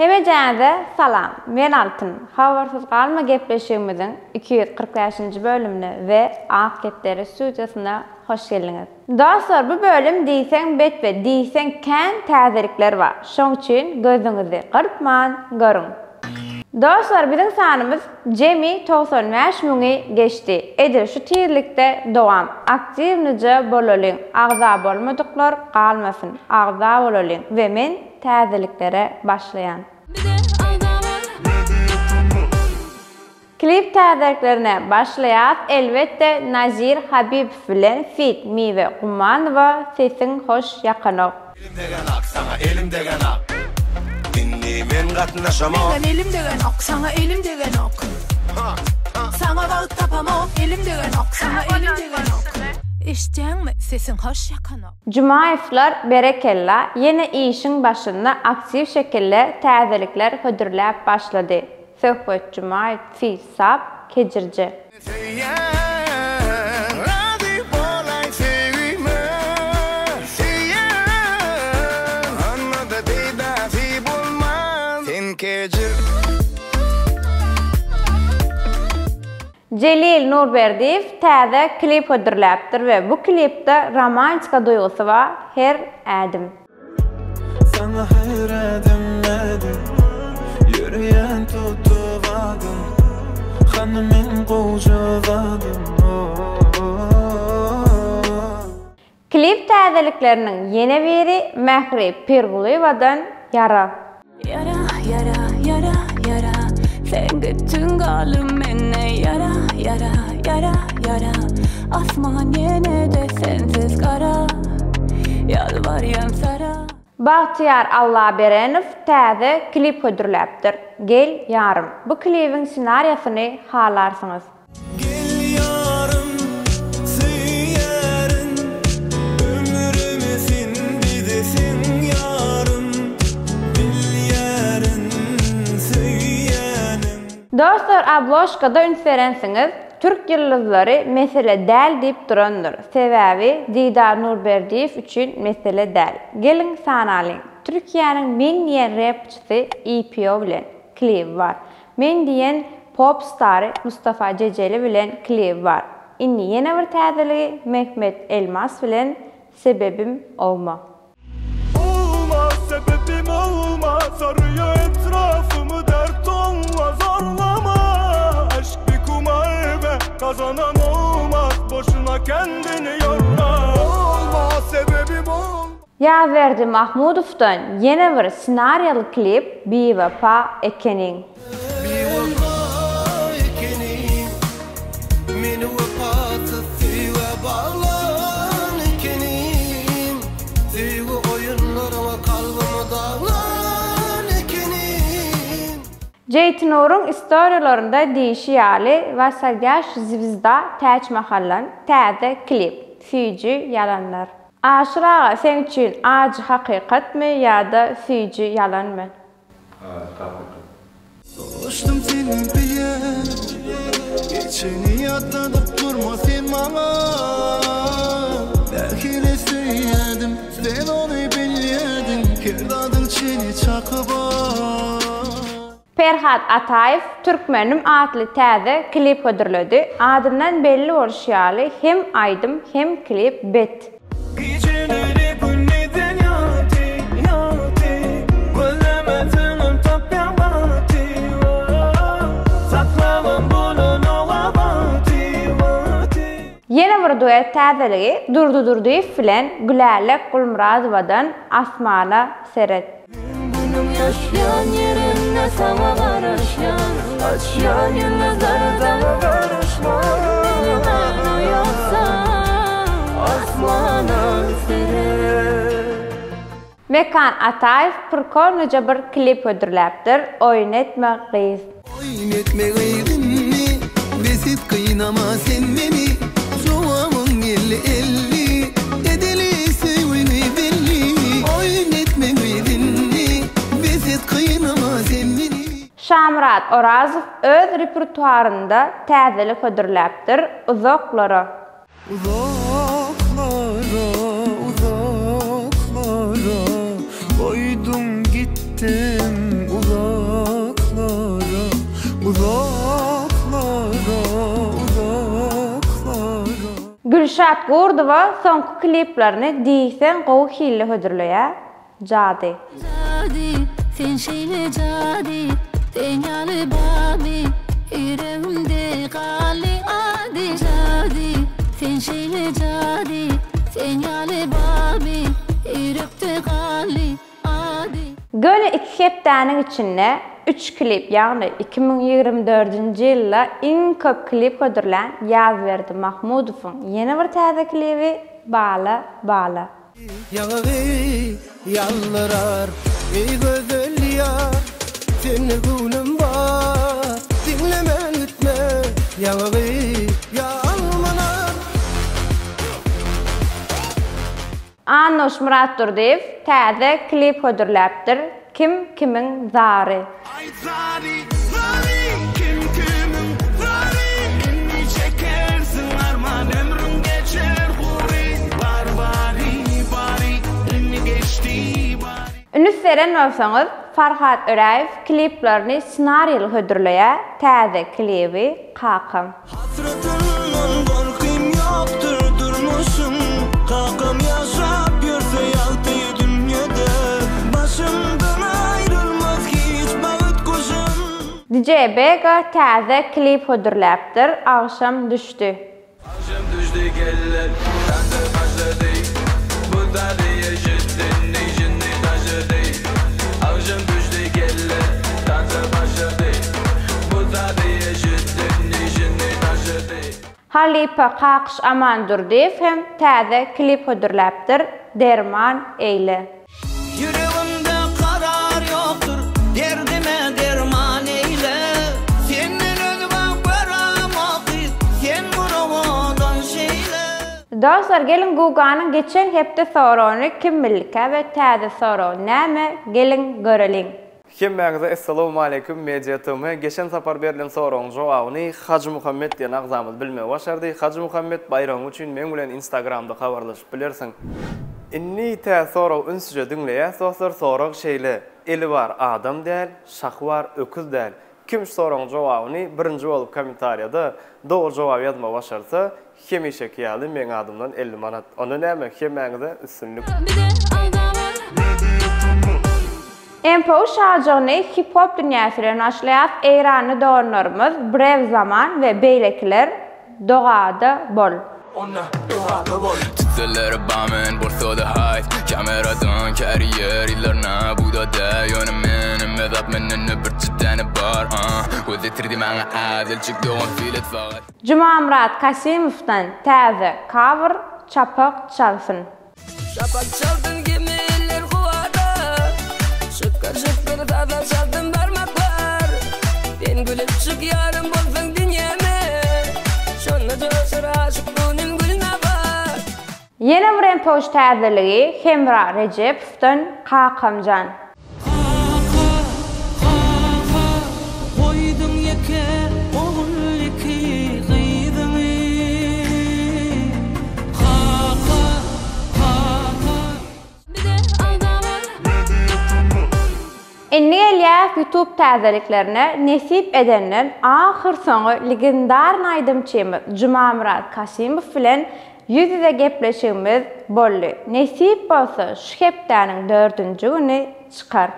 Hemejäňize salam! Men Altyn. Habarsyz galma gepleşigimiziň 245-nji bölümine we Ak kepderi studiýasyna hoş geldiňiz. Dostlar bu bölüm diýseň bet we diýseň kän täzelikler bar. Şoň üçin gözüňizi gyrpman görüň. Dostlar biziň sanymyz jemi 95 müňi geçdi. Edil şu tizlikde dowam. Aktiwnyja bolalyň agza bolmadyklar galmasyn agza bolalyň we men täzeliklere başlaýan. Klip täzeliklerine başlaýas elbetde Nazir Habibow bilen feat Miwe Gumanowa sesiň hoş ýakanok. Elim degenak saňa elim degenak Indi men gatnaşamok. Meňem elim degenok saňa elim degenok Saňa wagt tapamok elim degenok saňa elim degenok Eşitýäňmi sesiň hoş ýakanok. Jumaýewler berekella ýene işiň başynda aktiw şekilde täzelikler hödürläp başlady. Söhbet Jumaýew fi sap kejirje. Söýýän, razy bolaý söýgime Söýýän, onda-da peýdasy bolmaz Sen kejir. Jelil Nurberdiýew täze klip hödürläpdir we bu klipde romantika duýgusy bar her ädim. Saňa her ädim ädim Ýöreýän tutup adym Hany meň gowja zadym Klip täzelikleriniň ýene biri Mähri Pirgulyýewadan Ýara. Ýara, ýara, ýara, ýara Sen gitdiň galdym mende ýara, ýara, ýara, ýara Asman ýene-de sensiz gara Ýalbarýan sara. Bagtyýar Allaberenow täze klip hödürläpdir. Gel, ýarym. Bu klibiň ssenariýasyny halarsyňyz. Gel ýarym, söýýärin, Ömrümi sen bizeseň ýarym, Bilýärin, söýýänim. Dostlar obložkada üns berensiňiz Türk ýyldyzlary mesele däl diýip durandyr. Sebäbi Didar Nurberdiýew üçin mesele däl. Geliň sanalyň. Türkiýäniň men diýen repçisi EPO bilen klibi bar. Men diýen pop stary Mustafa Jejeli bilen klibi bar. Indi ýene bir täzeligi Mehmet Elmas bilen Sebebim olma. Olma sebebim olma Sarıyor etrafımı dert tonla Zorlama Aşk bir kumar be Kazanan olmaz Boşuna kendini yorma Olma sebebim olma Ýazberdi Mahmudowdan ýene bir ssenariýaly klip Biwepa ekeniň. Biwepa ekeniň Meni wepasyz söýgä baglan ekeniň Söýgi oýunlaryňa kalbymy daglan ekeniň. Jeýtinuryň istoriýalarynda diýşi ýaly Wasalýaş zwizda Täçmahaldan täze klip Süýji ýalanlar. Aşyr aga seň üçin ajy hakykatmy ýa-da süýji ýalanmy? Ajy hakykat. Dolaşdym seni bilýän Geçeni ýatladyp durma sen maňa Nähili söýýädim sen ony bilýädiň Her zadyň çeni çaky bar. Perhat Ataýew Türkmenim atly täze klip hödürledi. Adyndan belli bolşy ýaly hem aýdym hem klip bet. Gijeleri gündizden ýagty, ýagty Gözlemeseňem tapýaň bagty, Saklabam bolanok-a bagty, bagty. Ýene bir duet täzeligi Durdy Durdyýew bilen Gülälek Gulmyradowadan Asmana seret. Günüň ýaşýan ýerinde saňa garaşýan Açýan ýyldyzlar saňa garaşman Bilmän oýansam asmana seret. Mekan Ataýew prkolnyja bir klip hödürläpdir Oýun etme gyz. Oýun etme gyz indi Bes et gynama sen meni Jogabyň geldi elli Edeli söýgüni belli Oýun etme gyz indi Bes et gynama sen meni. Şamyrat Orazow öz repertuarynda täzelik hödürläpdir, Uzaklara. Uzaklara, uzaklara Goýduň gitdiň uzaklara. Gülşat Gurdowa soňky kliplerini diýseň gowy hilli hödürleýär. Jady. Jady, sen şeýle jady, Sen ýaly barmy, ýüregimde galdy ady. Jady, sen şeýle jady, Sen ýaly barmy, ýürekde galdy ady. Göni iki hepdäniň içinde üç klip, ýagny 2024-nji ýylda iň köp klip hödürlän Ýazberdi Mahmudowyň ýene bir täze klibi Bala, bala. Ýaňagy ýaldyrar, eý gözel ýar, Sende göwnüm bar, diňlemän gitme, Ýaňagy ýalmanar. Annuş Myratdurdyýew täze klip hödürläpdir, Kim kimiň zary. Aýt zary, zary, kim kimiň zary Indi çekersiň arman ömrüň geçer gury Bar bary, bary, indi geçdi bary. Ünüs beren bolsaňyz Farhat Öräýew kliplerini ssenariýli hödürleýär, täze klibi Kakam. Hasratyndan gorkym ýokdur durmuşyň Kakam ýaşap ýörse ýagty dünýede Başymdan aýrylmaz hiç bagt guşum. DJ Bega täze klip hödürläpdir, Agşam düşdi. Agşam düşdi geller tansa başlady Bu zady eşitdi nişini taşlady Agşam düşdi geller tansa başlady Bu zady eşitdi nişini taşlady. Halypa Kakyş Amandurdyýew hem täze klip hödürläpdir, Derman eýle. Ýüregimde karar ýokdur, derdime derman eýle. Senden özge görämok gyz, sen bir owadan şeýle. Dostlar geliň Guganyň geçen hepde soragyny kim bildikä we täze sorag näme geliň göreliň. Hemmäňize Essalawmaleýkum Media TM geçen sapar berlen soragyň jogabyny Hajymuhammet diýen agzamyz bilmegi başardy. Hajymuhammet baýragyň üçin meň bilen instagramda habarlaşyp bilersiň. Indi tä soragy ünsüje diňleýäs dostlar sorag şeýle eli bar adam däl şahy bar öküz däl kim şu soragyň jogabyny birinji bolup kommentariýada dogry jogaby ýazmagy başarsa Hemişeki ýaly meň adymdan 50 manat. Onda näme, hemmäňize üstünlik. MPU şajygyny hip-hop dünýäsi bilen başlaýas, eýranly doganlarymyz Brew Zaman we beýlekiler Dogada bol. Onda dogada bol. Tüsseleri bamen bolsada haýt Kameradan kariýer ýyllarna buda dä Ýöne menem mezap menden bir çitdäne bar ah Göz ýetirdi maňa ädelçik dogan filet fakat. Jumamyrat Kasymowdan täze cover Çapak çalsyn. Şapak çalsyn kimi eller howada Şykyr şykyr saza çalsyn barmaklar Sen gülüp çyk ýarym bolsaň dünýäme Şonda joşar aşyk göwnüm gülnabat. Ýene bir empoş täzeligi Hemra Rejepowdan Kakamjan. Kaka, kaka, goýduň ýeke ogul iki gyzyňy. Kaka, kaka. Indi gelýäs YouTube täzeliklerine, nesip edenden ahyrsoňy legendarny aýdymçymyz Jumamyrat Kasymow bilen Ýüz-ýüze gepleşigimiz boldy. Nesip bolsa şu hepdäniň dördünji güni çykar.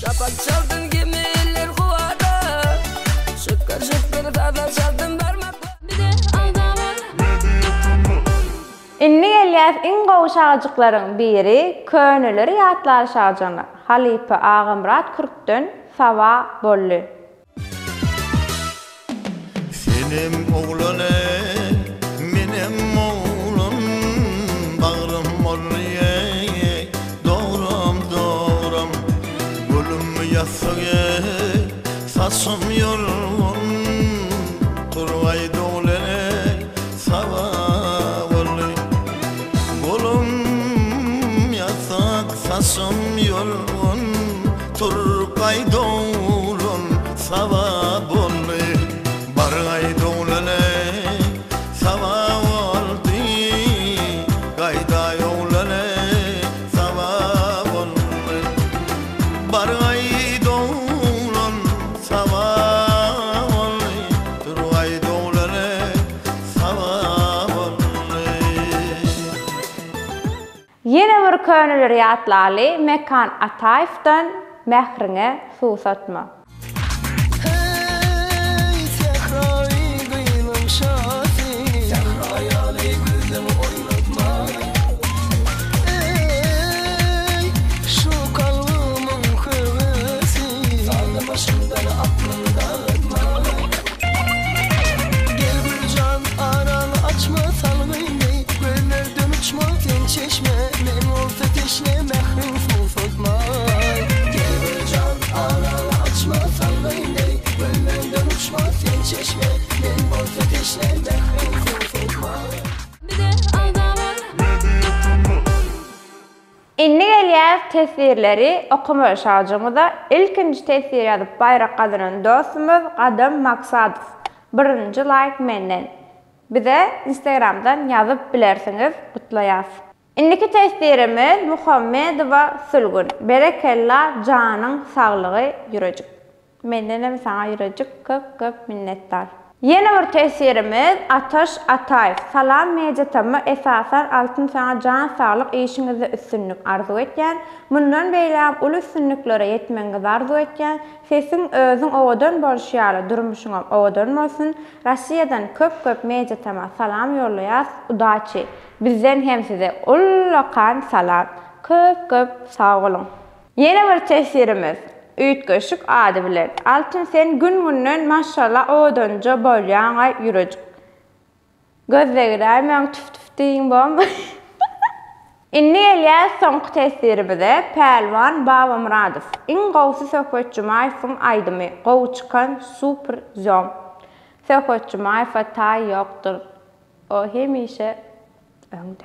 Şapak çalsyn kimi eller howada Şykyr şykyr saza çalsyn barmaklar Bize agza Indi gelýäs iň gowy şagajyklaryň biri köneleri ýatlar şajygyna halypa Agamyrat Kürtden saba boldy. Senem oglan eý, menem oglan, Bagrym boldy eý, dogram dogram. Gülüm ýassyk eý, saçym ýorgan, Turgaý doglan eý, saba boldy. Golum ýassyk, saçym ýorgan, Turgaý doglan saba boldy, Bargaý doglan eý, saba boldy, Gaýdaý oglan eý, saba boldy. Bargaý doglan saba boldy, Turgaý doglan eý, saba boldy. köneleri ýatlaly Mekan Ataýewden Mähriňe suwsatma. Heý, sähraýy gyzyň şasy. Sähra ýaly gözüň oýnatma. Eý, şu kalbymyň höwesi. Sada başymdan aklyň dagynma. Gel Güljan, arany açma, salgyny. Gözlerden uçma, sen çeşme, men bolsa teşne, mähriň suwsatma. Gel Güljan, arany açma, salgyny. Gözlerden uçma, sen çeşme, men bolsa teşne, mähriň suwsatma. Indi gelýäs teswirleri okamaly şajygymyza ilkinji teswir ýazyp baýrak gazanan dostumyz Gadam Maksadow birinji laýk menden bize instagramdan ýazyp bilersiňiz gutlaýas. Indiki teswirimiz Muhammedowa Sülgün berekella janyň saglygy ýürejik. Mendenem saňa ýürejik köp köp minnetdar. Ýene bir teswirimiz Ataş Ataýew Salam Media Tm esasan Altyn saňa jan saglyk işiňizde üstünlik arzuw etýän mundan beýlägem uly üstünliklere ýetmegiňizi arzuw etýän sesiň özüň owadan bolşy ýaly durmuşyňam owadan bolsun Rossiýadan köp köp Media Tma salam ýollaýas udaçi bizden hem size ullakan salam köp köp sag boluň. Ýene bir teswirimiz, üýtgeşik ady bilen. Altyn sen gün günden maşşalla owadanja bolýaňaý ýürejik. Göz degiräýmäň tüf tüf diýiň bormy. Indi gelýäs soňky teswirimize Pälwan Babamyradow. Iň gowsy Söhbet Jumaýewiň aýdymy gowy çykan super zom. Söhbet Jumaýewe taý ýokdur. O hemişe öňde.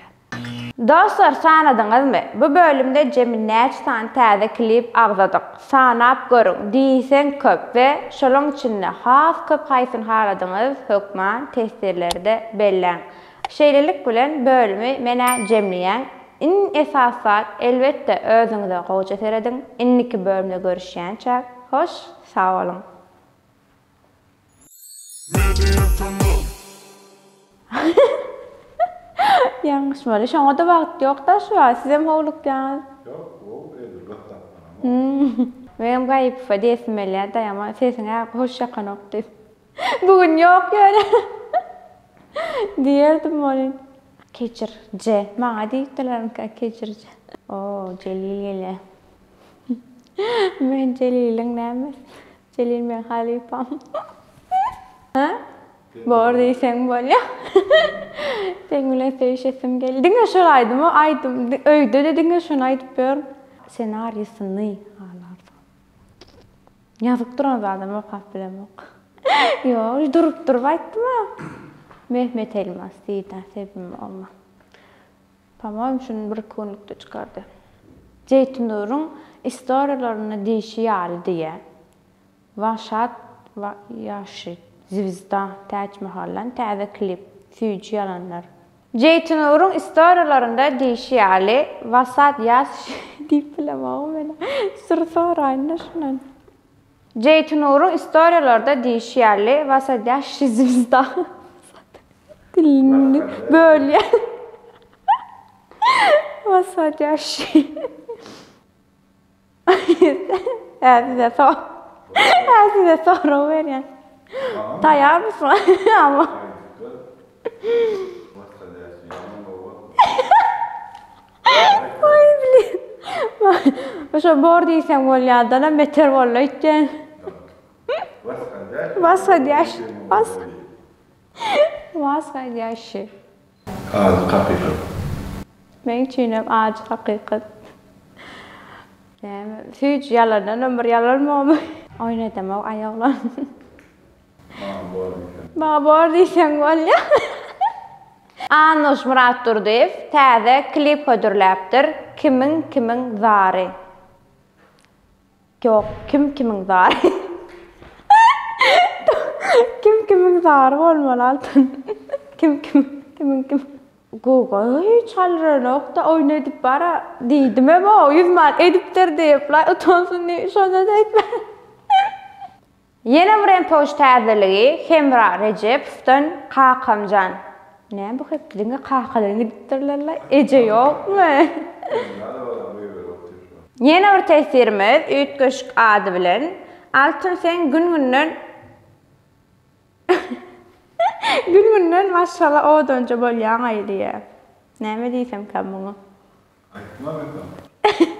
Dostlar sanadyňyzmy? Bu bölümde jemi näçe sany täze klip agzadyk? Sanap görüň, diýseň köp we şolaň içinde has köp haýsyny haladyňyz hökman teswirlerde belläň. Şeýlelik bilen bölümi menä jemleýän. Iň esasy zat elbetde özüňize gowja serediň. Indiki bölümde görüşýänçäk hoş sag boluň. Ýalňyşmaly. Şoňa-da wagt ýok-da şu wagt. Sizem howlukýaňyz. Ýok, gowy edil gyssaklanamok. Meňem Gaýypowa diýesim gelýär-de, ýa sesiň-ä hoş ýakanok diýip. Bu gün ýok ýöne. Diýerdim welin. Kejirje. Maňa diýipdilermikä kejirje. O, Jelil gelýär. Men Jeliliň nämesi? Jelil meň halypam. Hä? Bor diýseň bolýa. Seň bilen söýüşesim geldi. Diňe şol aýdymy aýdym öýde-de diňe şony aýdyp ýörün. Ssenariýasyny halarsyň. Ýazyp duran zadam okap bilemok. Ýok, durup-durup aýtdym-a. Mehmet Elmas diýdi, sebim olma. Pamoýym şuny bir iki günlükde çykardy. Jeýtinuryň istoriýalarynda diýşi ýaly diýýä. Waşat wa ýaşy zwizda Täçmahaldan täze klip Süýji ýalanlar. Jeýtinuryň istoriýalarynda diýşi ýaly Wasat ýaş diýip bilemogam menä. Syr soraýynda şundan. Jeýtinuryň istoriýalarda diýşi ýaly Wasadýaşşi zwizda dilini bölýär. Wasadýaşşi. Hä size so Hä size sorag berýän. Taýýarmysyňyz? Ama. Oý blin. Şo bor diýseň bolýadanam beter boldy öýtýän. Washodýaş. Was. Washodýaşi. Ajy hakykat. Meň üçinem ajy hakykat. Näme, süýji ýalandanam bir ýalan bormy? Oýnadamok aý oglan. Maňa bor diýseň. Maňa bor diýseň bolýa. Annuş Myratdurdyýew täze klip hödürläpdir, Kimiň kimiň zary. Ýok, kim kimiň zary. Kim kimiň zary bolmaly Altyn. Kim kim kimiň kim. Google hiç halranokda oýun edip bara diýdimem-ow 100 manat edipdir diýip-laý utansyn diýip şonda-da etmän. Ýene bir empoş täzeligi Hemra Rejepowdan Kakamjan. Näme bu hepde diňe kakadan gidipdirlerlaý eje ýokmy? Ýene bir teswirimiz üýtgeşik ady bilen Altyn sen gün-günden Gün-günden maşgala odanja bolýaňaý diýýär. Näme diýsemkäm muňa? Aýtma mesaň.